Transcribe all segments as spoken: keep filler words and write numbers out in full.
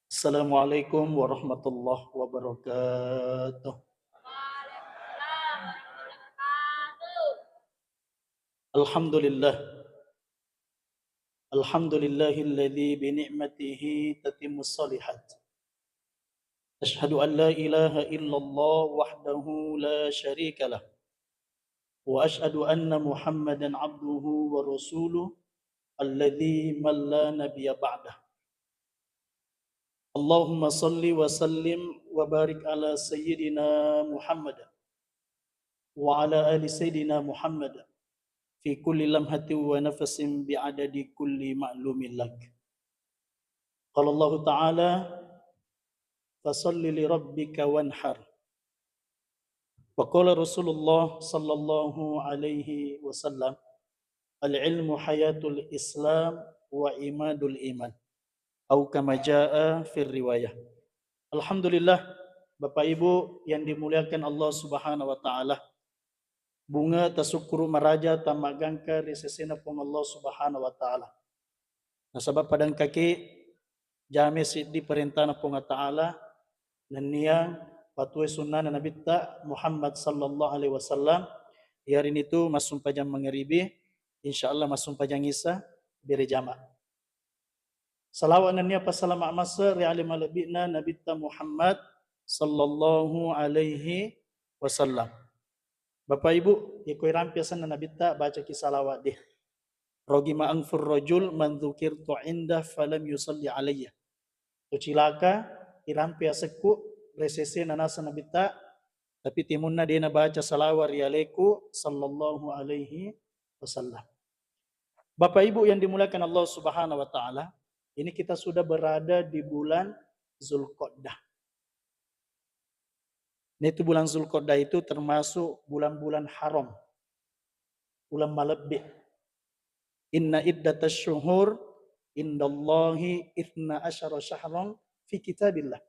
Assalamualaikum warahmatullahi wabarakatuh. الحمد لله. الحمد لله الذي بنعمته تتم الصالحات. أشهد أن لا إله إلا الله وحده لا شريك له، وأشهد أن محمدا عبده ورسوله الذي من لا نبي بعده. اللهم صل وسلم وبارك على سيدنا محمد وعلى آل سيدنا محمد في كل لمحة ونفس بعدد كل معلوم لك. قال الله تعالى: فصل لربك وانحر. وقال رسول الله صلى الله عليه وسلم: العلم حياة الإسلام وعماد الإيمان. Au kama jaa fir riwayah. Alhamdulillah, Bapak Ibu yang dimuliakan Allah Subhanahu wa Ta'ala. Bunga tasukkuru maraja tamaggangka ri sesena Puang Allah Subhanahu wa Ta'ala. Nasaba pada engkaki jame siddi parentana Puang Allah Ta'ala, nennia patue sunnana Nabitta Muhammad sallallahu alaihi wasallam, yarinitu massumpajang mangaribi, insyaallah massumpajang isa bere jama. Salawat nennia passalama mase ri ale malebbi'na Nabitta Muhammad sallallahu alaihi wasallam. Bapak Ibu, iko irampe asenna Nabitta, bacaki salawat di. Rogima anfur rajul man dzukirtu inda falam yusalli alayya. To cilaka, irampe asekku, resese nanasa Nabitta, tapi timunna de nabaca salawat ri aleku sallallahu alaihi wasallam. Bapak Ibu yang dimuliakan Allah Subhanahu wa Ta'ala, ini kita sudah berada di bulan Zulqa'dah. Nah, itu bulan Zulqa'dah itu termasuk bulan-bulan haram, bulan malebbi. Inna iddatasy syuhur indallahi itsna asyara syahran fi kitabillah.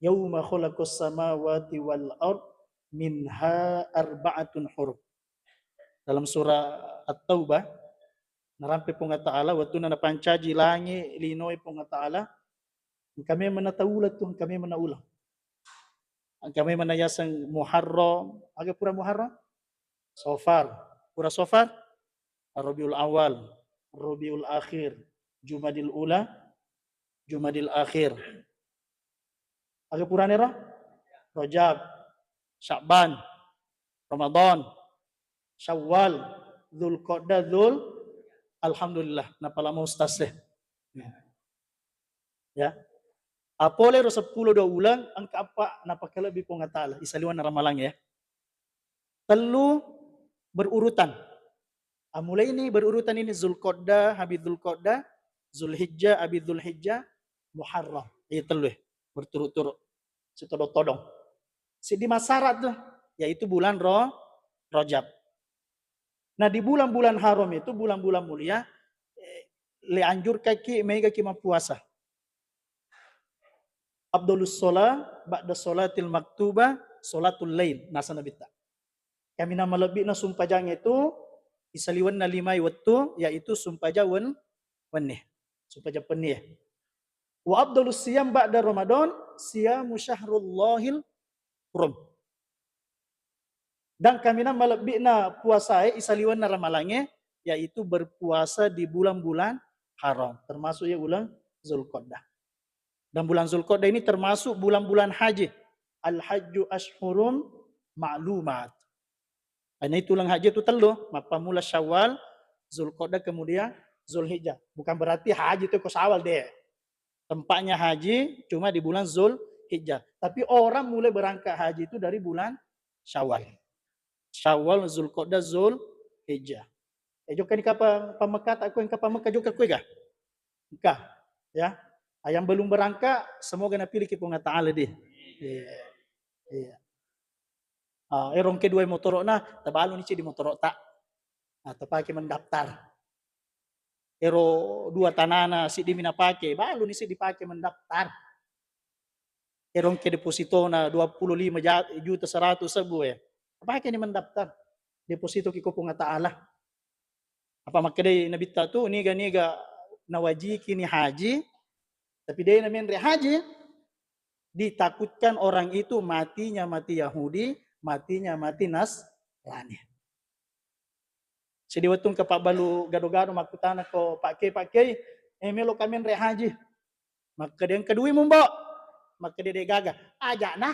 Yauma khalaqas samawati wal ard minha arba'atun hurum. Dalam surah At-Taubah, narampe Puang Allah Ta'ala, wettunna napancaji langi linoe Puang Allah Ta'ala, engka memeng natauleng tu, engka memeng nauleng. Engka memeng nayaseng Muharram, aga pura Muharram? Sofar. Pura Sofar? Rabiul Awal, Rabiul Akhir, Jumadil Ula, Jumadil Akhir. Aga purane ro? Rajab, Sya'ban, Ramadan, Syawal, Dzulqa'dah, Dzul-, alhamdulillah, napalama ustaz deh. Ya. Apole ro seppulo dua uleng, engka eppa napakalebbi Puang Allah Ta'ala, isaliwenna Ramalang ya. Tellu berurutan. Ah, mulai ini berurutan ini, Zulqa'dah, habis Zulqa'dah, Zulhijjah, habis Zulhijjah, Muharram. Iya tellu ya, berturut-turut. Sitodong-todong. Siddi massara tu, yaitu bulan Ro-, Rajab. Nah, di bulan-bulan haram itu, bulan-bulan mulia, eh, le anjurkaki, megaki mappuasa. Afdhalus shalah ba'da shalatil maktubah shalatul lail, nasa Nabitta. Kaminang malebbi'na sumpajang itu, isaliwenna limai wettu, yaitu sumpajang wen-, wenni. Sumpajang penni ya. Wa afdhalus siyam ba'da Ramadan siyamu syahrullahil hurum. Dan kaminang malebbi'na puasae isaliwenna Ramalangnge, yaitu berpuasa di bulan-bulan haram, termasuk ya uleng Zulqa'dah. Dan bulan Zulqa'dah ini termasuk bulan-bulan haji. Al-hajju ashhurum ma'lumat. Karena itu uleng haji itu tellu, mappammula Syawal, Zulqa'dah, kemudian Zulhijjah. Bukan berarti haji itu ke Syawal deh. Tempatnya haji cuma di bulan Zulhijjah. Tapi orang mulai berangkat haji itu dari bulan Syawal. Syawal, Zulqa'dah, Zulhijjah. Eh, jokka ni kapang pammekka tak kue, kapang Mekah jokka kue ga? Engka. Ya. Ah, yang belum berangkat, semoga napilih ki Puang Allah Ta'ala deh. Iya. Iya. Ah, ero engka dua motoro'na, tabalu ni di motoro'ta. Ah, tapake mendaftar. Ero dua tanana siddi mi napake, balu ni siddi pake mendaftar. Ero engka depositona dua puluh lima ja-, juta seratus ribu ya. Tapake ni mendaftar. Deposito ki ko Puang Allah Ta'ala. Apa makkedai Nabitta tu, niga-niga nawajiki ni haji, Tapi de' namenre haji, ditakutkan orang itu matinya mati Yahudi, matinya mati Nasrani. Sidi wettu engka pabbalu gado-gado makkutana ko, "Pak Kiai, Pak Kiai, eh, melo kamenre haji." Makkeda, "Engka dui mumbo?" Makkeda, "De' gaga." Aja'na.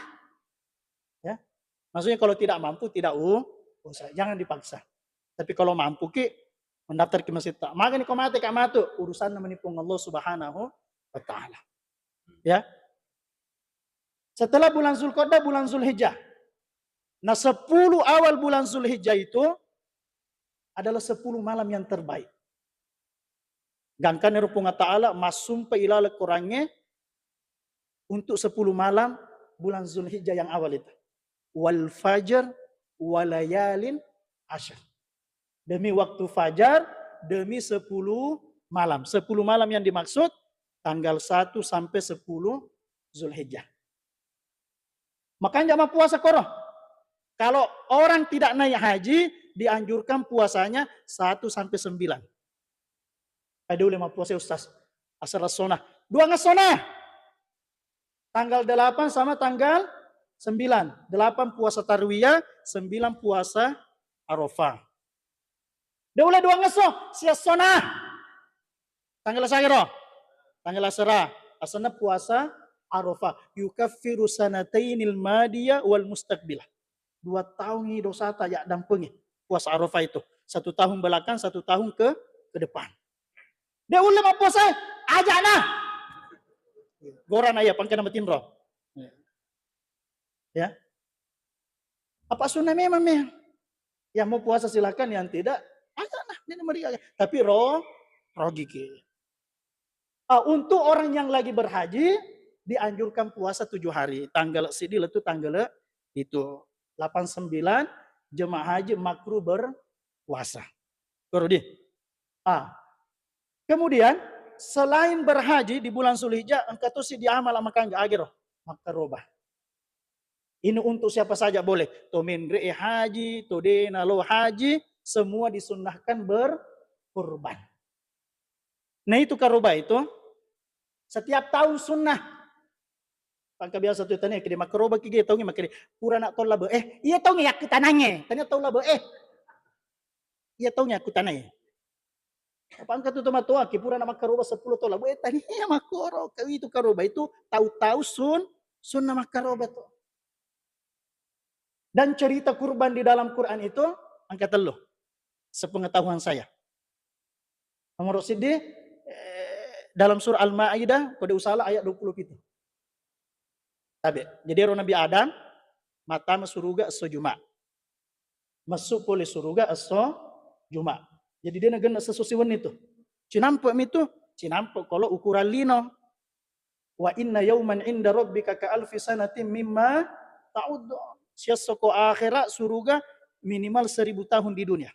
Ya. Maksudnya kalau tidak mampu, tidak u-, usah, jangan dipaksa. Tapi kalau mampu ki, mendaftar ke masjid tak. Magani ko mate ka matu, urusanna mani Puang Allah Subhanahu wa Ta'ala. Ya. Setelah bulan Zulqa'dah, bulan Zulhijjah. Nah, sepuluh awal bulan Zulhijjah itu adalah sepuluh malam yang terbaik. Gangkanna ro Puang Ta'ala massumpa ilalang Qurangnge untuk sepuluh malam bulan Zulhijjah yang awal itu. "Wal fajr, walayalin asyr." Demi waktu fajar, demi sepuluh malam. Sepuluh malam yang dimaksud tanggal satu sampai sepuluh Zulhijjah. Makanya mappuasa koro. Kalau orang tidak naik haji, dianjurkan puasanya satu sampai sembilan. Ada ulama puasa, Ustaz. Asal sona. Dua ngesona. Tanggal delapan sama tanggal sembilan. Delapan puasa tarwiyah, sembilan puasa Arafah. De' ulle dua ngesso, siessona. Tanggal sagaro? Tanggal asera. Asenna puasa Arafah. "Yukaffiru sanatainil madiyah wal mustaqbilah." Dua tahun ini dosata yaddampengi puasa Arafah itu. Satu tahun belakang, satu tahun ke, ke depan. De' ulle mappuasa, aja'na. Gorana iya, pangkana matinro. Ya. Apa sunnah memang, meh. Yang mau puasa silakan, yang tidak, aja nah, ini meriah. Tapi ro-, rogi ki. Ah, untuk orang yang lagi berhaji, dianjurkan puasa tujuh hari. Tanggal sidi letu tanggal itu. Delapan sembilan, jemaah haji makruh berpuasa. Koro di. Ah. Kemudian, selain berhaji di bulan Zulhijjah, engka tosi diamal makkangga agero. Makkaroba. Ini untuk siapa saja boleh. To menre haji, to dena lo haji, semua disunnahkan berkurban. Nah, itu karoba itu setiap tahun sunnah. Pangka biasa tu tanya, kede makkaroba ki ge, taungi makkede, "Pura nak tau labe." Eh, iya taungi yakku tanange. Tanya tau labe. Eh, iya taungi aku tanai. Apa engka tu tomatoa ki pura na makkaroba sepuluh tau labu, eh, tania makkoro, kau itu karoba itu tahu-tahu sun-, sunnah makkaroba tu. Dan cerita kurban di dalam Quran itu angka tellu, sepengetahuan saya. Nomor sidi, eh, dalam surah Al-Maidah, kode usala ayat dua puluh pitu. Tabe. Jadi ero Nabi Adam, matama suruga esso Juma. Massu pole suruga esso Juma. Jadi de nagenna sesso siwenni tu. Cinampe mi tu, cinampe kolo ukuran lino. "Wa inna yauman inda rabbika ka alfi sanatin mimma ta'uddu." Siesso ko akhera suruga minimal seribu tahun di dunia.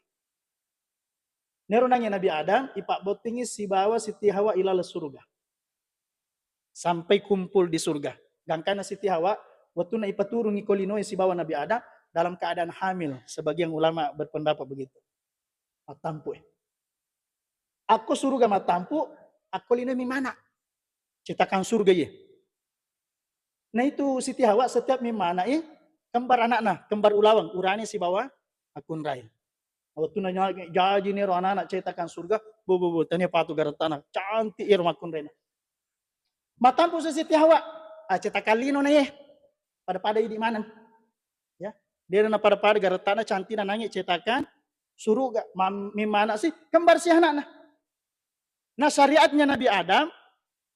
Nero nangnge Nabi Adam, ipabbottingi sibawa Siti Hawa ilaleng suruga. Sampai kumpul di surga. Gangkana Siti Hawa, wettunna ipaturungi ko linoe sibawa Nabi Adam dalam keadaan hamil. Sebagian ulama berpendapat begitu. Mattampu, eh. Akko suruga mattampu, akko linoe mi mana. Cetakan surga, iye. Nah, itu Siti Hawa setiap mi mana, eh, kembar anakna, kembar ulaweng, urane sibawa akunrai. Wettunna nya-, jaji nero anak-anak cetakan surga, bo, bo, bo, tania patu garettana, cantik ero makkunraina. Matampu si Siti Hawa, ah, cetakan lino na ye. Pada-pada idi maneng. Ya, de na pada-pada garettana cantikna nangnge cetakan suruga. Mam-, mimana si kembar si anakna. Nah, syariatnya Nabi Adam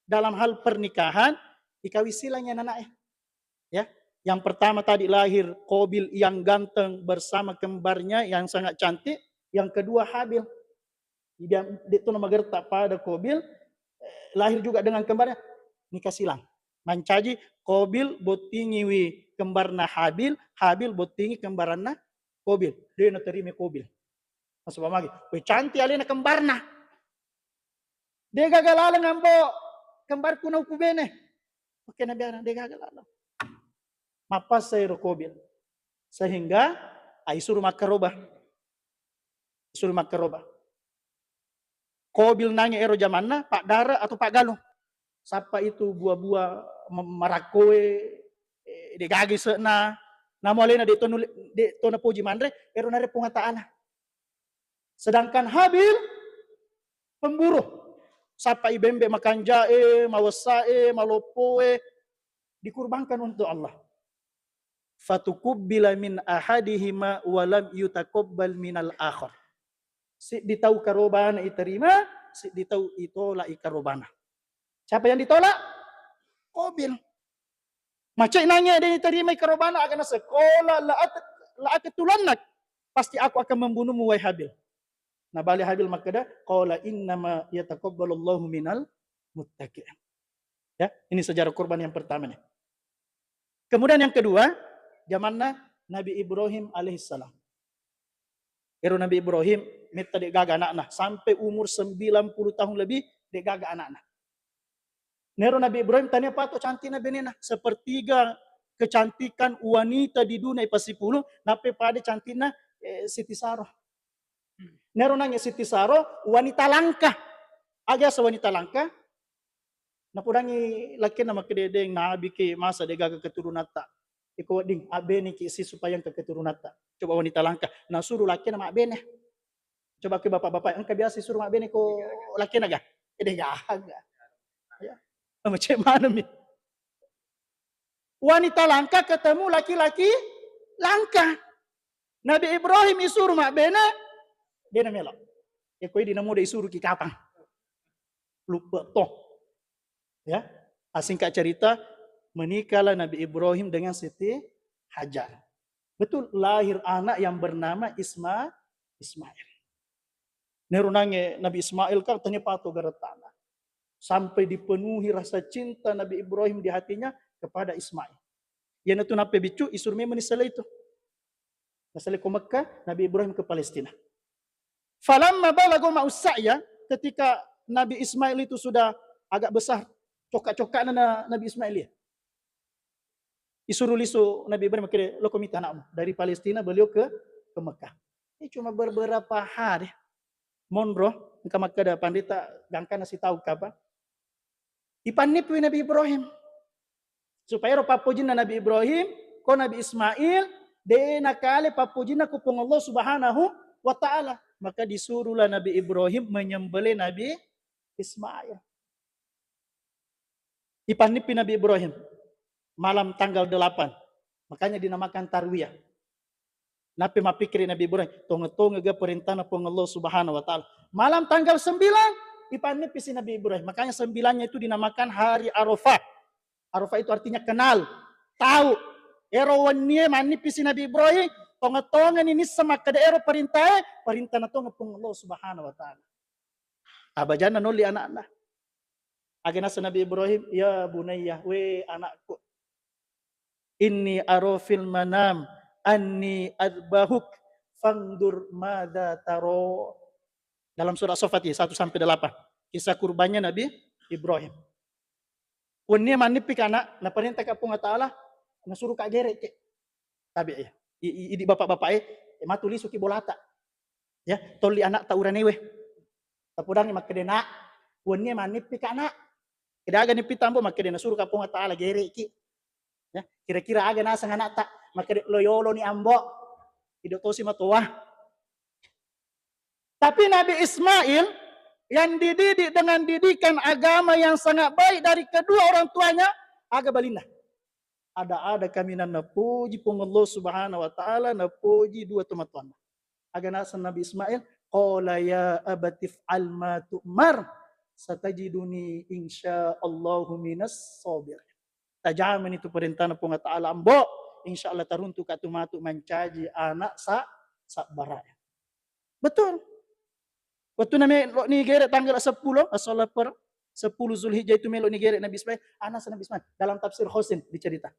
dalam hal pernikahan, ikawisilangi anaknya. Ya, yang pertama tadi lahir Qabil yang ganteng bersama kembarnya yang sangat cantik, yang kedua Habil. Jadi, de tu namagerta pada Qabil, eh, lahir juga dengan kembarnya, nikah silang. Mancaji Qabil bottingiwi kembarna Habil, Habil bottingi kembaranna Qabil. De naterima Qabil. Nasaba magi, "Weh, cantik alena kembarna." "De gaga laleng ambo kembarku na upubene." Oke, Nabi Adam, "De gaga laleng." Mappassai ro Qabil. Sehingga, ah, isuru makkaroba. Isuru makkaroba. Qabil nangnge ero jamanna, paddare atau paggalung. sappa itu buah-buah ma-, marakkoe, eh, de' gaga ise'na, namo alena de' to nule-, de' to napoji manre, ero nare Puang Ta'ala. Sedangkan Habil pemburu, sappai bembe makanjae, mawessae, maloppoe, dikurbankan untuk Allah. Fatukubbila min ahadihima wa lam yutaqabbal minal akhar. Siddi tau karobana iterima, siddi tau itola'i karobana. Siapa yang ditolak? Qabil. Macai nange de' iterimai karobana, aga naseng, qala la at-, la aqtulannak. Pasti aku akan membunuhmu, wahai Habil. Nabale Habil makkeda, qala innama yataqabbalullahu minal muttaqin. Ya, ini sejarah kurban yang pertama nih. Kemudian yang kedua, zamanna Nabi Ibrahim alaihissalam. Ero Nabi Ibrahim metta de' gaga anakna, sampai umur sembilan puluh tahun lebih de' gaga anakna. Nero Nabi Ibrahim tania pato cantikna benena, sepertiga kecantikan wanita di dunia ipasipulu, nappe pada cantikna, eh, Siti Sarah. Nero nange Siti Sarah, wanita langka. Aga asa wanita langka? Napodangi lakkenna makkeda, "Deng, nabi ke masa de' gaga keturunatta. Iko wedding, abbene ki si supaya engka keturunatta." Coba wanita langka. Nasuru lakkenna mabbene. Coba ke bapak-bapak, engka biasa disuruh mabbene ko lakkenna ga? Eh, de' gaga. Ya. Macam mana mi? Wanita langka ketemu laki-laki langka. Nabi Ibrahim disuruh mabbene, de' namelo. Ya, koi di namu de' disuruh ki kapang. Lupa toh. Ya. Ah, singkat cerita, menikahlah Nabi Ibrahim dengan Siti Hajar. Betul, lahir anak yang bernama Isma-, Ismail. Nero nange Nabi Ismail kan tania pato garattana. Sampai dipenuhi rasa cinta Nabi Ibrahim di hatinya kepada Ismail. Iyanatu nappe biccu, isuru memang ni sela itu. Nasele ko Mekah, Nabi Ibrahim ke Palestina. Falamma balagu ma'us sa'ya, ketika Nabi Ismail itu sudah agak besar, cokak-cokakna na-, Nabi Ismail ya. Isuru lisu Nabi Ibrahim, makkeda, "Loko mita anakmu." Dari Palestina beliau ke, ke Mekah. Ini cuma beberapa hari. Monro, engka makkeda pandita, gangkana sitau kapa. Ipannipui Nabi Ibrahim. Supaya ero pappojinna Nabi Ibrahim, ko Nabi Ismail, de' nakale pappojinna ku Puang Allah Subhanahu wa Ta'ala. Maka disuruhlah Nabi Ibrahim menyembelih Nabi Ismail. Ipannippi Nabi Ibrahim malam tanggal delapan. Makanya dinamakan Tarwiyah. Nappe mappikiri Nabi Ibrahim, tonge-tongega perintahna Puang Allah Subhanahu wa Ta'ala. Malam tanggal sembilan, ipannippi si Nabi Ibrahim. Makanya sembilannya itu dinamakan hari Arafah. Arafah itu artinya kenal, tahu. Ero wennie mannippi si Nabi Ibrahim, tonge-tongeni nisseng makkeda ero perintahe, perintahna tongeng Puang Allah Subhanahu wa Ta'ala. Abajanna nolli anakna. Aga naseng Nabi Ibrahim, "Ya bunayya, we anakku. Inni ara fil manam anni adbahuk, fangdur madza tara." Dalam surah Sofat ya, satu sampai delapan. Kisah kurbannya Nabi Ibrahim. Wennie mannippi ka anak, naparentaka Puang Ta'ala, nasuruka gere ke. Tabe ya. I-, i-, idi bapak-bapak e, e, matu lisuki bolata. Ya, tolli anakta uranewe. Tapodangi makkeda, "Nak, wennie mannippi ka anak." Keda aga nippi tambo makkeda, "Nasuruka Puang Ta'ala gere ki." Ya, kira-kira aga naseng anakta, makkeda, "Lo yolo ni ambo." Ido tosi matoa. Tapi Nabi Ismail yang dididik dengan didikan agama yang sangat baik dari kedua orang tuanya, aga balinna. Ada-ada kaminang napoji Puang Allah Subhanahu wa Ta'ala, napoji dua tomatoanna. Aga naseng Nabi Ismail, qala ya abati f'al ma tu'mar, satajiduni insyaallahu minas sabirin. Tajamani tu perintahna Puang Ta'ala, ambo, insya Allah taruntuka tu matu mancaji anak sa-, sabbara. Betul. Wettunna melo ni gere tanggal sepuluh, as-, sepuluh Zulhijjah itu melo ni gere Nabi Ismail, anak Nabi Ismail. Dalam tafsir Hosin dicerita.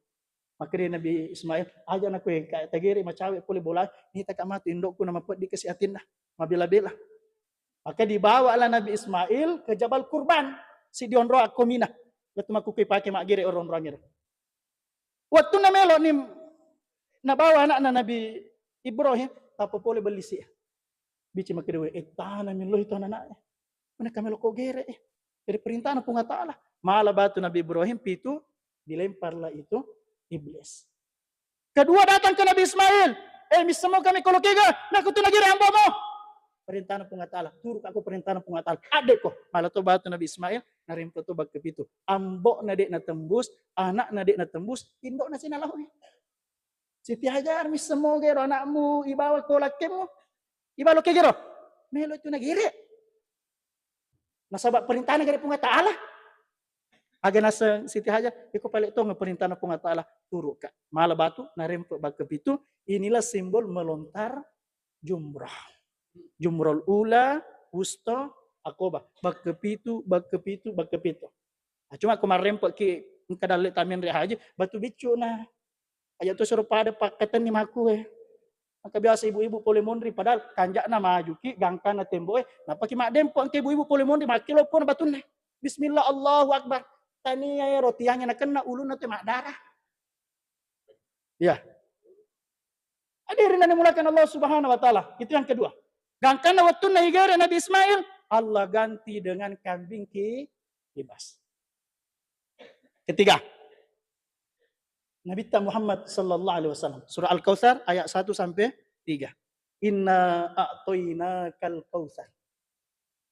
Makkeda Nabi Ismail, "Aja nakue, ka tagere macawe pole bola, nitaka matu indokku na mapeddi kasi atinna, mabela-bela." Maka dibawalah Nabi Ismail ke Jabal Kurban, si dionro akko Mina. Wettu makkukui pake maggere onro-onroangngero. Wettunna melo ni nabawa anakna Nabi Ibrahim, tappa pole bellisi. Bici makkeda, "We, ettana millo itu anak-anak. Mana kamelo ko gere, eh?" Jadi perintahna Puang Allah Ta'ala. Mala batu Nabi Ibrahim pitu, dilemparlah itu iblis. Kedua datang ke Nabi Ismail. Eh, missemmo kami kalau kega, nah kutu nagiri ambo'mu. Perintahna Puang Allah Ta'ala. Turu' aku perintahna Puang Allah Ta'ala. Adekko. Mala to batu Nabi Ismail, narempe to bakka pitu. Ambo'na dek natembus, anakna dek natembus, indo'na sina lao'i. Siti Hajar, missemmo gero anakmu, ibawa ko lakkemu, ibawa lo kegero. Melo itu nagiri. Nasaba perintahna gare Puang Ta'ala. Aga naseng Siti Hajar, iko pale tong perintahna Puang Ta'ala, turuka. Mala batu, narempe bakka pitu, inilah simbol melontar jumrah. Jumrah ula, wusta, akoba. Bakka pitu, bakka pitu, bakka pitu. Nah, cuma ko marrempe ki engka dalle tamin ri haji, batu biccu na. Aja tu suruh pada pakkatenni maku e. Maka biasa ibu-ibu pole monri, padahal kanjakna maju ki, gangkanna tembo e, napaki maddempo engka ibu-ibu pole monri, makkilo pun batunna. Bismillah, Allahu Akbar. Tania ero tiangnya nakenna ulunna tu maddara. Ya. Hadirin yang dimuliakan Allah Subhanahu wa Ta'ala. Itu yang kedua. Gangkanna wettunna igere Nabi Ismail, Allah ganti dengan kambing ki-, kibas. Ketiga, Nabitta Muhammad sallallahu alaihi wasallam. Surah Al-Kautsar ayat satu sampai tiga. Inna a'tainakal kautsar.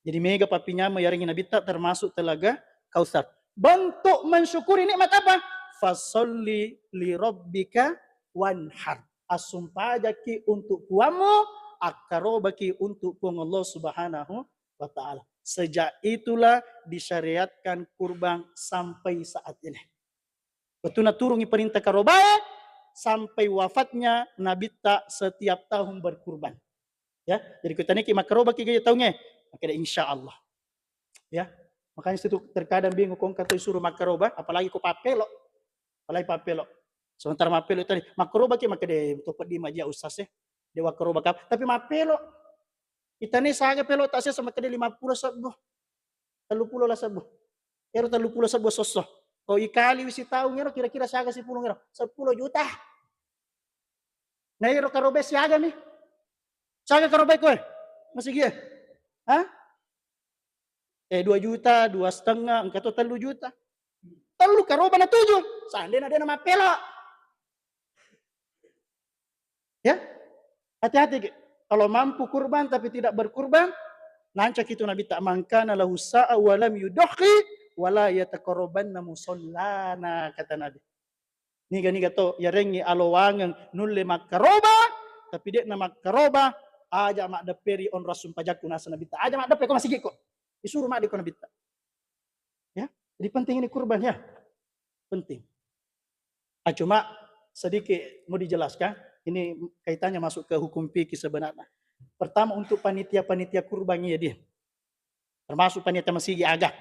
Jadi mega pappinyameng yarengngi Nabitta termasuk telaga Kautsar. Bentuk mensyukuri nikmat apa? Fasalli li rabbika wanhar. Assumpajaki untuk puammu, akkarobaki untuk Puang Allah Subhanahu wa Ta'ala. Sejak itulah disyariatkan kurban sampai saat ini. Wettunna turungi perintah karobae, sampai wafatnya Nabitta setiap tahun berkurban. Ya, jadi kutaniki makkarobaki gaya taunge, makkeda insya Allah. Ya, makanya situ terkadang bingung, ko engka to disuruh makkaroba, apalagi ko pappelo, apalagi pappelo. Sementara mappelo tadi, makkarobaki makkeda to peddi majia ustaz e, de wakkaroba kap-, tapi mappelo. Itane saga pelo tak sesa makkeda lima puluh sebbu. Tellu puluh lah sebbu. Ero tellu puluh sebbu sosso. Ko ikaliwi sitaung ero kira-kira siaga sipulung ero? Seppulo juta. Nah, ero karobae siaga mi? Siaga karobae koe? Masigi e? Hah? Eh, dua juta, dua setengah, engka to tellu juta. Tellu karoba natuju. Seandainya dia nama pelo. Ya, hati-hati ki. Kalau mampu kurban tapi tidak berkurban, nancaki tu Nabitta, "Man kana lahu sa'a wa lam yudhhi wa la yataqarrabanna musallana," kata Nabi. Niga-niga to yarengngi alowangeng nulle makkaroba, tapi de'na makkaroba, aja maddepperi onrong sumpajakku, naseng Nabitta. Aja maddeppe ko masigi'ko. Disuruh madde ko Nabitta. Ya, jadi penting ini kurban ya. Penting. Ah, cuma sedikit mau dijelaskan, ini kaitannya masuk ke hukum fikih sebenarnya. Pertama, untuk panitia-panitia kurban ya dia. Termasuk panitia masigi aga.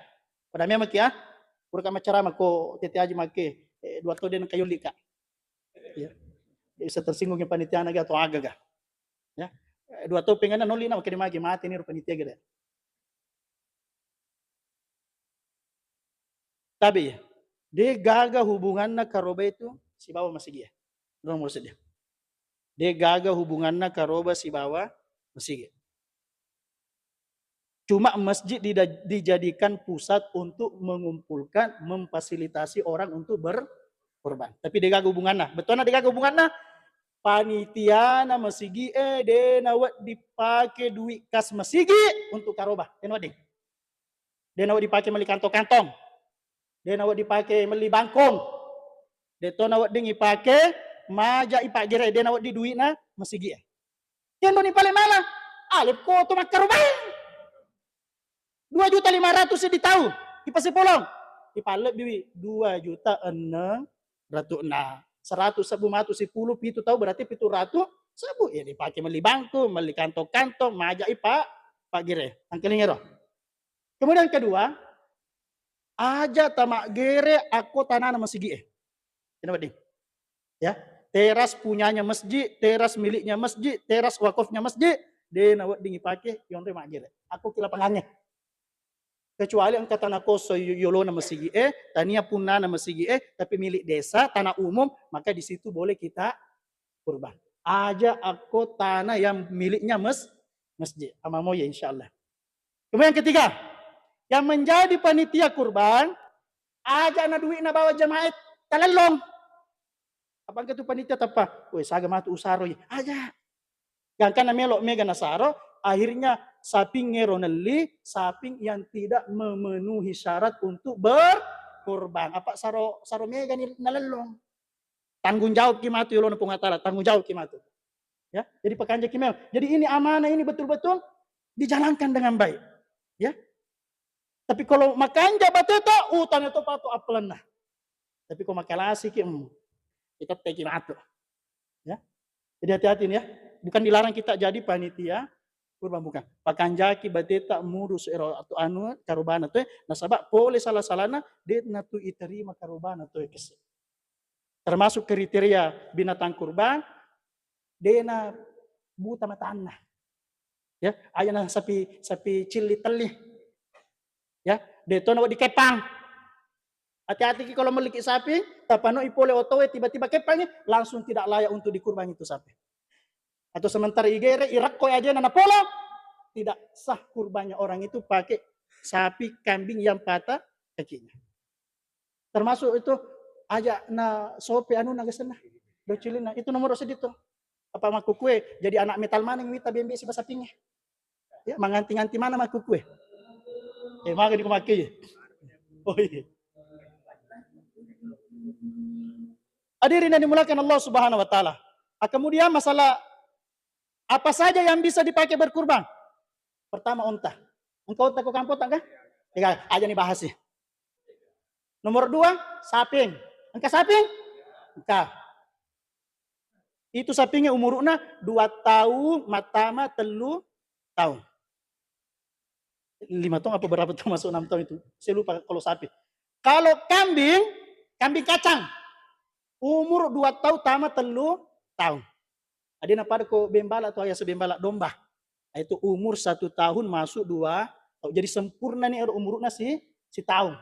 Pada memang kia, kurang macarama ko tete aja make, eh, dua tahun dia kayolli ka. Ya. Dia bisa tersinggung yang panitia naga atau aga ga. Ya. Eh, dua tahun pengen nolli na, makin magi mati nih panitia gede. Tabe, de gaga hubunganna karoba itu sibawa masigi e. Nomor seddi. De gaga hubunganna karoba sibawa masigi. Cuma masjid dida-, dijadikan pusat untuk mengumpulkan, memfasilitasi orang untuk berkorban. Tapi de gaga hubunganna. Betulna de gaga hubunganna? Panitiana masigi e de nawedding pake duit kas masigi untuk karoba. De nawedding. De nawedding pake melli kantong-kantong. De nawedding pake melli bangkong. De to nawedding ipake maja ipaggere, de nawedding duitna masigi e. Yendoni pale mala, alep ko to makkarobae. Dua juta lima ratus di tau, ipasipolong. Ipallebbiwi dua juta enneng ratu na. Seratus sebbu matu sipulu, pitu tau berarti pitu ratu sebbu. Ya dipake melli bangku, melli kantong-kantong, maja ipa-, paggere. Angkelingero. Kemudian kedua, aja tamaggere akko tanana masigi e. Kenapa, Ding? Ya, teras punyanya masjid, teras miliknya masjid, teras wakafnya masjid, de nawedding ipake yonre maggere. Akko ki lapangangnge. Kecuali engka tanah kosong yo-, yolona masigi e, tania punnana masigi e, tapi milik desa, tanah umum, maka di situ boleh kita kurban. Aja akko tanah yang miliknya mes-, masjid. Amamo ya, insya Allah. Kemudian yang ketiga, Yang menjadi panitia kurban, aja na duit na bawa jamaah talellong. Apa engka tu panitia tappa, "Woi, saga matu usaroi." Aja. Gangkanna melo mega nasaro, akhirnya sapingngero nelli, saping yang tidak memenuhi syarat untuk berkurban. Apa saro, saro mega ni nalellong. Tanggung jawab ki matu yolona Puang Allah Taala, tanggung jawab ki matu. Ya, jadi pakanjaki melo. Jadi ini amanah ini betul-betul dijalankan dengan baik. Ya. Tapi kalau makanja bateta, utang itu patu apelenna. Tapi kalau makalasi ki, hmm, kita teki matu. Ya. Jadi hati-hati nih ya. Bukan dilarang kita jadi panitia kurban, bukan. Pakanjaki bateta mudu ero atau anu karubana tu, eh. Nasaba pole salah-salahna, de natu iterima karubana tu, eh, kese. Termasuk kriteria binatang kurban, dena buta matanna. Ya, aja na sapi, sapi cili telli. Ya, de to na wedding kepang. Hati-hati ki kalau meliki sapi, tapanoi pole otoe tiba-tiba kepangi, langsung tidak layak untuk dikurban itu sapi. Atau sementara igere, irekko aja na napolo, tidak sah kurbannya orang itu pakai sapi kambing yang patah kakinya. Termasuk itu aja na sope anu na gesenna. Docilinna. Itu nomor sedih tuh. Apa makkukue jadi anak metal maneng wita bembe siba sapinge. Ya, manganti-nganti mana makkukue. Eh, maga di kumake. Oh iya. Hadirin yang dimuliakan Allah Subhanahu wa Ta'ala. Ah, kemudian masalah apa saja yang bisa dipakai berkurban? Pertama, unta. Engka unta ko kampung tak, kan? Tiga, aja nih bahas sih. Nomor dua, saping. Engka saping? Engka. Itu sapingnya umuruna dua tahun, matama tellu tahun. Lima tahun apa berapa tahun masuk enam tahun itu? Saya lupa kalau sapi. Kalau kambing, kambing kacang. Umur dua tahun tama tellu tahun. Adena pada ko bembala atau ayasa bembala domba. Itu umur satu tahun masuk dua tahun. Jadi sempurna nih umurna si, si tahun.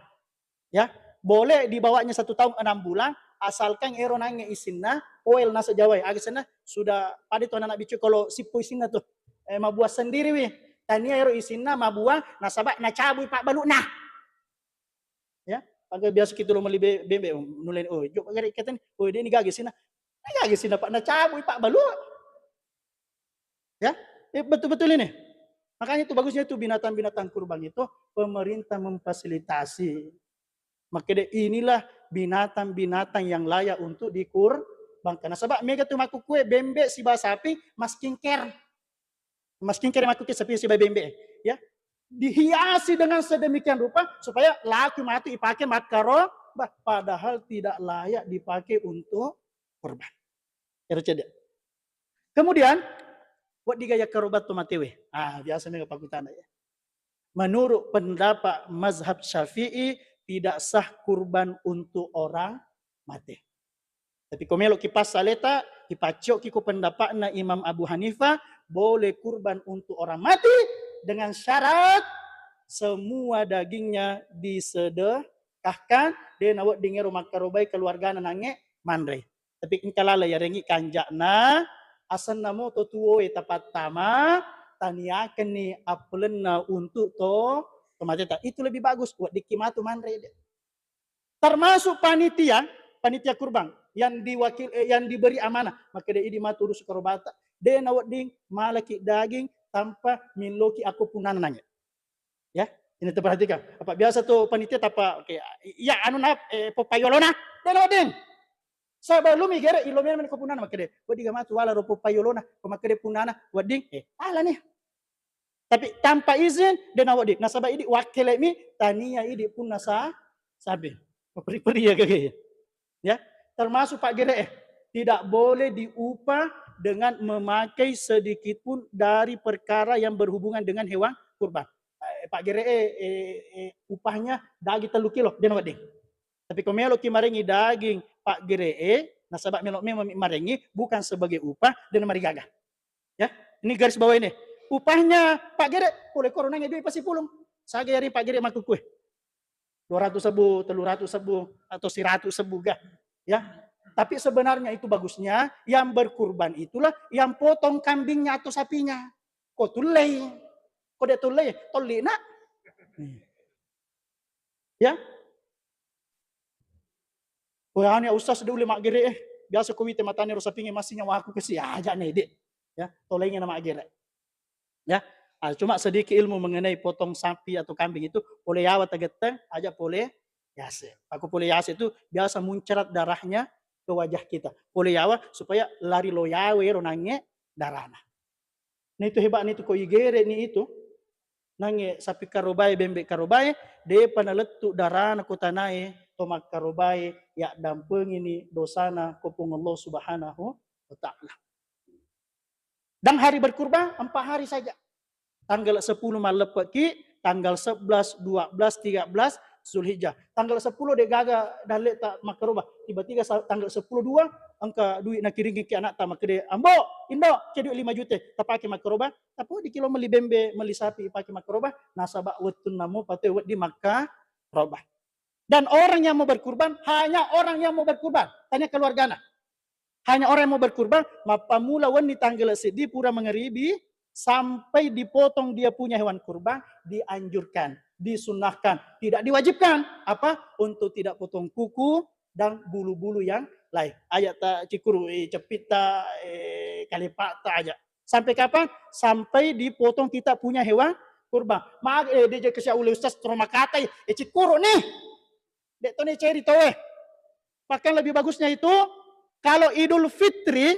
Ya, boleh dibawanya satu tahun enam bulan, asalkan ero nange isinna, oil nasa jawai, aga senna, sudah pada itu anak biccu kalau sipu isinna tuh, eh, mabuah sendiri wi. Tania ero isinna mabuah, nasaba nacabui pak baluna. Ya, pakai biasa kita lo meli be-, bembe, nulai, oh, jok gare keten, oh, dia ini gage sina. Ini gage sina pak, nacabui pak balu. Ya, eh, betul-betul ini. Makanya itu bagusnya itu binatang-binatang kurban itu pemerintah memfasilitasi. Makanya inilah binatang-binatang yang layak untuk dikurbankan. Nasaba mega tu makkukue bembe siba sapi mas skincare. Mas skincare makkukue sapi siba bembe. Ya. Dihiasi dengan sedemikian rupa supaya laku matu ipake makkaro, bah, padahal tidak layak dipakai untuk kurban. Ero cedde. Kemudian, wedding gaya karobatto matewe. Ah, biasa mega pakutana ya. Menurut pendapat mazhab Syafi'i, tidak sah kurban untuk orang mati. Tapi ko melo ki passaleta, ipaccio ki ko pendapatna Imam Abu Hanifah, boleh kurban untuk orang mati dengan syarat semua dagingnya disedekahkan, de nawedding ero makkarobai keluargana nange manre. Tapi engka lala yarengi kanja'na, asenna mo to tuwoe tapattama, taniakenni appelenna untuk to, to mateta. Itu lebih bagus, weddikki matu manre de. Termasuk panitia, panitia kurban yang diwakil, eh, yang diberi amanah, maka de idi matu urus karobata. De nawedding malaki daging tanpa milloki akko punana nange. Ya, ini terperhatikan. Apa biasa tuh panitia tapa, oke, iya anu na, eh, popayolona, de nawedding. Sebelum igere ilo memang ko punana makkede, wedding ga matu wala ro popayolona, ko makkede punana, wedding, eh, ala nih. Tapi tanpa izin, de nawedding. Nasaba idi wakkele mi, tania idi punna sa, sabe. Peri-peri ya kage. Ya, termasuk pak gere, eh, tidak boleh diupah dengan memakai sedikit pun dari perkara yang berhubungan dengan hewan kurban. Eh, pak gere, eh, eh, eh, upahnya daging tellu kilo, de nawedding. Tapi ko melo ki marengi daging pak gere, eh, nasaba melo memang marengi bukan sebagai upah, de namarigaga. Ya, ini garis bawah ini. Upahnya pak gere, pole koro nange dua pasi pulung. Saga yari pak gere makkukue. Dua ratus sebu, tellu ratus sebu, atau seratus sebu ga. Ya. Tapi sebenarnya itu bagusnya yang berkurban itulah yang potong kambingnya atau sapinya. Ko tullei. Ko de tullei, tolli na. Hmm. Ya. Ko anu ya Ustaz, de ulle maggere eh. Biasa ko wite matane ro sapinge masih nyawaku kasi aja ne de. Ya, tolengi na maggere. Ya. Ah, cuma sedikit ilmu mengenai potong sapi atau kambing itu, pole yawa tagetteng, aja pole yase. Aku pole yase itu biasa muncrat darahnya ke wajah kita. Pole yawa supaya lari lo yawe ro nange darana. Nah, itu hebatnya itu, ko igere ni itu, nange sapi karobae, bembe karobae, depa nalettu darana ko tanae, to makkarobae, ya dampengini dosana ko Puang Allah Subhanahu wa Ta'ala. Dan hari berkurban empat hari saja. Tanggal sepuluh malleppeki, tanggal sebelas, dua belas, tiga belas Zulhijjah. Tanggal sepuluh de gaga dalle ta makkaroba. Tiba-tiba sa-, tanggal sepuluh dua, engka duit nakiringki anak ta makkede, "Ambo, Indo, ke duit lima juta, tapake makkaroba." Tapi di kilo meli bembe, meli sapi pake makkaroba, nasaba wettunna mo pate weddi makkaroba. Dan orang yang mau berkurban, hanya orang yang mau berkurban, tanya keluargana. Hanya orang yang mau berkurban, mappamula wenni tanggal seddi pura mengeribi, sampai dipotong dia punya hewan kurban, dianjurkan, disunnahkan, tidak diwajibkan. Apa? Untuk tidak potong kuku dan bulu-bulu yang lain. Aja ta cikuru, eh, cepitta, eh, kalepatta aja. Sampai kapan? Sampai dipotong kita punya hewan kurban. Ma, eh, dia jadi kesiap oleh ustaz, terima kata, eh, cikuru nih. Dek toni ceri tau, eh. Bahkan lebih bagusnya itu, kalau Idul Fitri,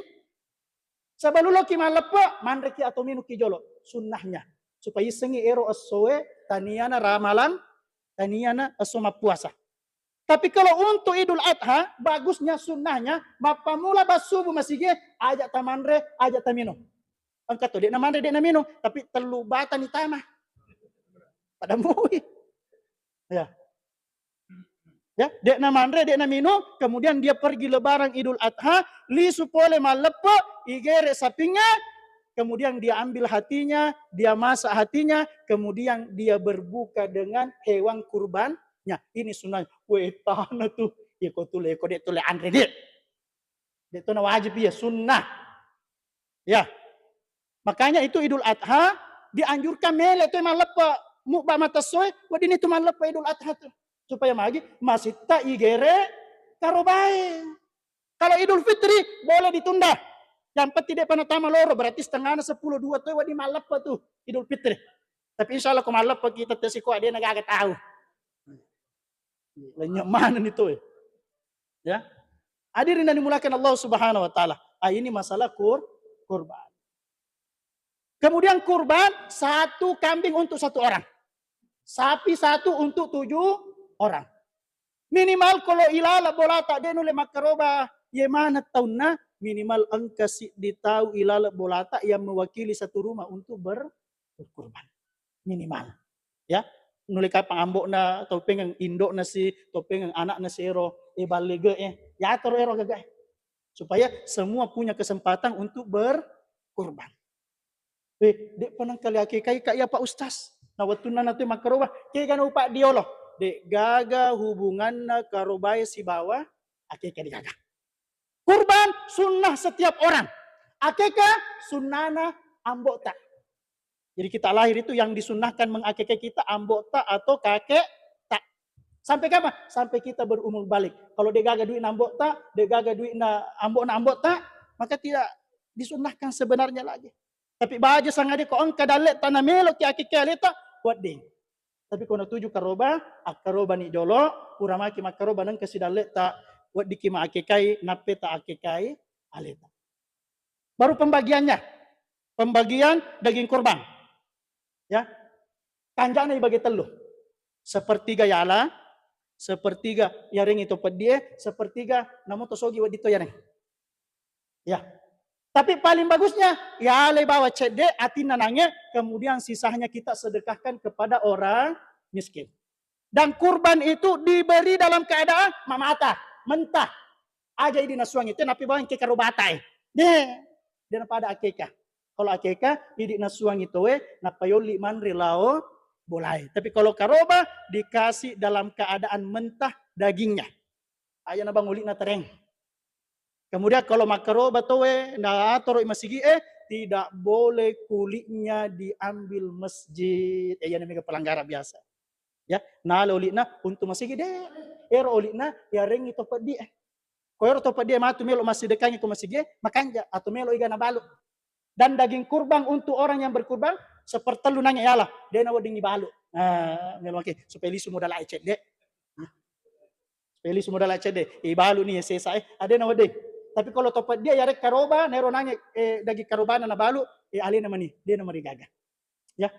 sebelum loki malleppe, manreki atau minumki jolo, sunnahnya. Supaya isengi ero essoe, taniana ramalang, taniana esso mappuasa. Tapi kalau untuk Idul Adha, bagusnya sunnahnya, mappamula bassubu masigi, aja tamanre, aja taminum. Engka to, dek namanre, dek naminum, tapi tellu bata ni tama. Pada mui. Ya. Ya, dek namanre, dek naminum, kemudian dia pergi lebaran Idul Adha, lisu pole malleppe, igere sapinga, kemudian dia ambil hatinya, dia masak hatinya, kemudian dia berbuka dengan hewan kurbannya. Ini sunnah. Weh, tana tuh. Iko tule, iko dek tule anre dek. Dek tona wajib iya, sunnah. Ya. Makanya itu Idul Adha dianjurkan mele tu malleppe, mubba matessoe, wedding itu malleppe Idul Adha tu. Supaya magi masitta igere karobae. Kalau Idul Fitri boleh ditunda. Yang penting dek pana tama loro, berarti setengahnya sepuluh dua tu wedding malleppe tu Idul Fitri. Tapi insya Allah ko malleppe kita tesiko adena gaga tahu. Lenyap mana nih tu, eh? Ya. Hadirin yang dimuliakan Allah Subhanahu wa Ta'ala. Ah, ini masalah kur kurban. Kemudian kurban satu kambing untuk satu orang. Sapi satu untuk tujuh orang. Minimal kalau ilala bolata de nulle makkaroba, ye mana taunna, minimal engka siddi tau ilala bolata yang mewakili satu rumah untuk ber-, berkurban. Minimal. Ya, nulle kapang ambokna, topengeng indokna si, topengeng anakna si ero, eh, balege, eh. Ya, toro ero gaga, eh. Supaya semua punya kesempatan untuk berkurban. Eh, dek penang kali akekai kak ya Pak Ustaz. Nah, waktu nana tu makkaroba, kega na upak diolo. Dek gaga hubunganna karobae sibawa akeka di gaga. Kurban sunnah setiap orang. Akeka sunnana ambokta. Jadi kita lahir itu yang disunnahkan mengakekai kita ambokta atau kakekta. Sampai kapan? Sampai kita berumur balik. Kalau dek gaga duit na ambokta, dek gaga duit na ambok na ambokta, maka tidak disunnahkan sebenarnya lagi. Tapi baja sangadi ko engka dalle tana melo ki akeke aleta, wedding. Tapi ko natuju karoba, akkaroba ni jolo, pura maki makkaroba nengka si dalle ta, weddiki ma akekai, nappe ta akekai aleta. Baru pembagiannya. Pembagian daging kurban. Ya. Kanjana ibagi tellu. Sepertiga yala, sepertiga yareng itu pedie, sepertiga namo to sogi wedding to yareng. Ya. Tapi paling bagusnya, yale bawa cedde, atinna nange, kemudian sisanya kita sedekahkan kepada orang miskin. Dan kurban itu diberi dalam keadaan mamata, mentah. Aja idi nasuang itu, napi bawang ke karobatae. De, de pada akeka. Kalau akeka, idi nasuang itu, eh, napayolli manre lao bolai. Tapi kalau karoba, dikasih dalam keadaan mentah dagingnya. Aja na bang ulikna tereng. Kemudian kalau makkaroba towe, na atoro masigi, eh, tidak boleh kulitnya diambil masjid. Eh, iya namanya pelanggaran biasa. Ya, nala oli'na untu masigi de. Ero oli'na yarengngi to peddi e. Ko ero to peddi e matu melo massidekkangi ko masigi e, makanja atau melo iga nabalu. Dan daging kurban untuk orang yang berkurban sepertellu nange yala, de nawedding ibalu. Ah, melo maki supaya lisu modal ai cedde. Supaya lisu modal ai cedde. Ibalu ni sesa e, ade nawedding. Tapi kalau to peddi e yarek karoba, nero nange eh, daging karobana nabalu, eh alena mani, de namarigaga. Ya.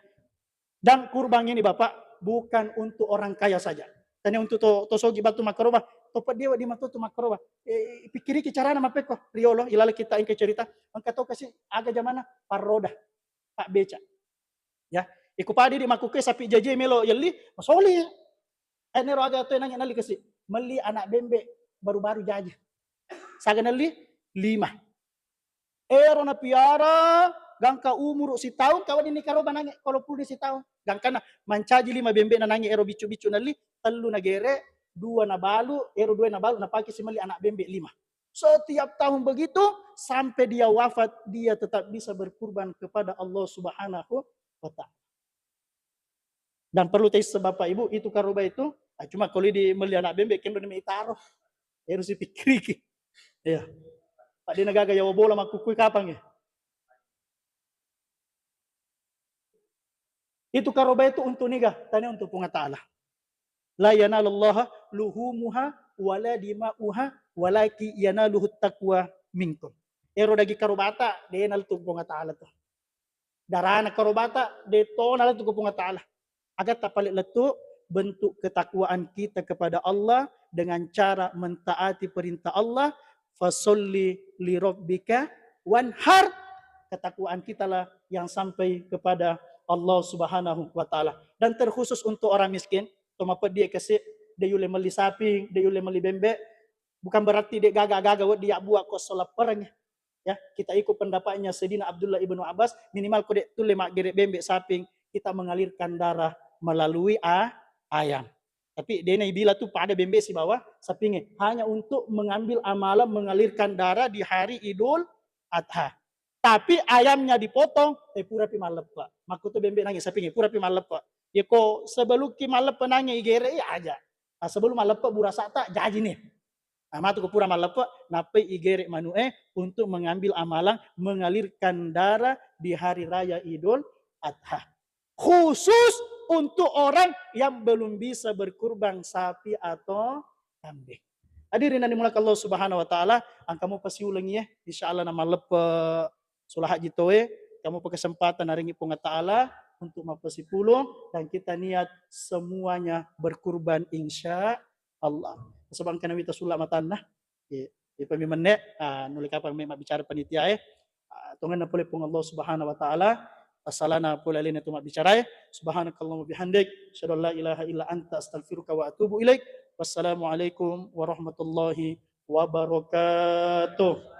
Dan kurban ini Bapak bukan untuk orang kaya saja. Tania untuk to, to sogi batu makkaroba, to peddi e wedding matu tu makkaroba. Eh, pikiriki carana mappekko riolo, ilala kita engka cerita, engka to kasi aga jamanna parroda, pabbeca. Ya, iko padi di makkukue sapi jaji melo yelli, masoli. Eh, nero aga to nange nalli kasi, melli anak bembe baru-baru jaji. Saga nalli? Lima. Ero napiara gangka umuru sitaung, ka wedding nikaroba nange kalau pulni sitaung. Gangkana mancaji lima bembe na nange ero biccu-biccu nalli, tellu nagere, dua nabalu, ero dua nabalu napake simelli anak bembe lima. Setiap tahun begitu sampai dia wafat, dia tetap bisa berkurban kepada Allah Subhanahu wa Ta'ala. Dan perlu taisseng Bapak Ibu, itu karoba itu, ah, cuma kalau di melli anak bembe, kendo ni itaro. Harus dipikiriki. Iya. Pak, de nagaga yawa bola makkukui kapang ya. Itu karoba itu untuk niga? Tania untuk Puang Ta'ala. La yanalallaha luhumuha wala dima'uha walaki yanaluhu taqwa minkum. Ero daging karobata, de nalettu Puang Ta'ala tu. Darana karobata, de to nalettu Puang Ta'ala. Agatta pale lettu bentuk ketakwaan kita kepada Allah dengan cara mentaati perintah Allah, fasolli li rabbika wanhar. Ketakwaan kitalah yang sampai kepada Allah Subhanahu wa Ta'ala. Dan terkhusus untuk orang miskin, to mapeddi kasi, de yulle melli saping, de yulle melli bembe, bukan berarti de gaga-gaga weddi ya buat ko sola pereng. Ya, kita ikut pendapatnya Sayyidina Abdullah ibnu Abbas, minimal ko de tulle maggere bembe saping, kita mengalirkan darah melalui a, ayam. Tapi de naibilang tu pada bembe sibawa sapingnge, hanya untuk mengambil amalan mengalirkan darah di hari Idul Adha. Tapi ayamnya dipotong, eh purapi malleppe. Makkutu bembe nange sapingnge, purapi malleppe. Ya ko sebelumki malleppe nange igere, ya aja. Ah, sebelum malleppe burasata jaji nih. Nah, matu ko pura malleppe, nappai igere manu'e untuk mengambil amalan mengalirkan darah di hari raya Idul Adha. Khusus untuk orang yang belum bisa berkurban sapi atau kambing. Hadirin yang dimuliakan Allah Subhanahu wa Ta'ala, engka mopa siulengngi ya, insya Allah na malleppe sola hajji toe, engka mopa kesempatan narengngi Puang Ta'ala untuk mappasipulung dan kita niat semuanya berkurban insya Allah. Sebab engka nawita sulla matanna. Iya, iya, pami menne, ah, nulle kapang me mabbicara panitia e. Ah, tongenna pole Puang Allah Subhanahu wa Ta'ala, assalana pole alena tu mabbicara e. Subhanakallahumma bihamdik, asyhadu an la ilaha illa anta, astaghfiruka wa atubu ilaik. Wassalamualaikum warahmatullahi wabarakatuh.